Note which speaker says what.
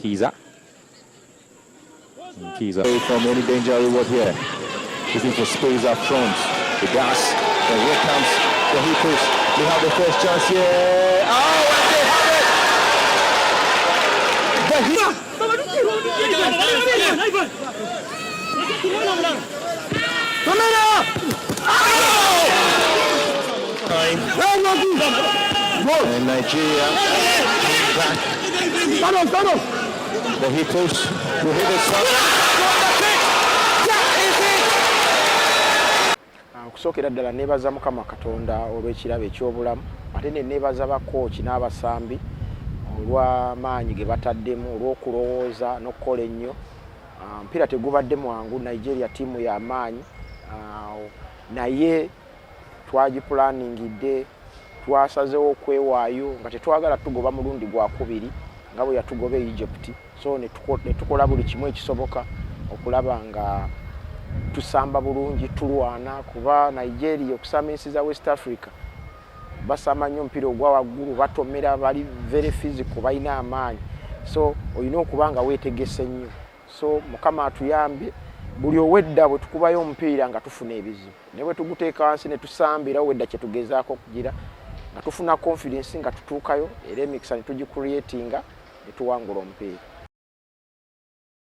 Speaker 1: Kiza. And Kiza.
Speaker 2: From any danger reward here. Looking for space up front. The gas. And here comes the Hippos. They have the first chance here. Oh, and they have it! The Hippos. And Nigeria back. The Hippos will hit the shot. That's it! That is it!
Speaker 3: Okusookera ddala neebaza Mukama Katonda olw'ekirabo eky'obulamu, ate ne neebaza bakooki n'abasambi olw'amaanyi ge bataddemu, olw'okulowooza n'okukola ennyo. Omupiira tegubadde mwangu. Nigeria ttiimu y'amaanyi, naye twagiplaningidde, twasazewo okwewaayo nga tetwagala tugoba mulundi gwakubiri nga bwe yatugoba e Egypt. So ne tukola buli kimu ekisoboka okulaba nga tusamba bulungi, tulwana, kuba Nigeria okusamba ensi za West Africa basamba nnyo omupiira ogwa waggulu, batomera, bali very physical, balina amaanyi, so olina okuba nga weetegese nnyo. So Mukama atuyambye, buli owedda bwe tukubayo omupiira nga tufuna ebizibu, naye bwe tuguteeka wansi ne tusambira owedda kyetugezaako okugira nga tufuna confidence nga tutuukayo, era emikisa ne tugicreatinga ne tuwangula omupiira.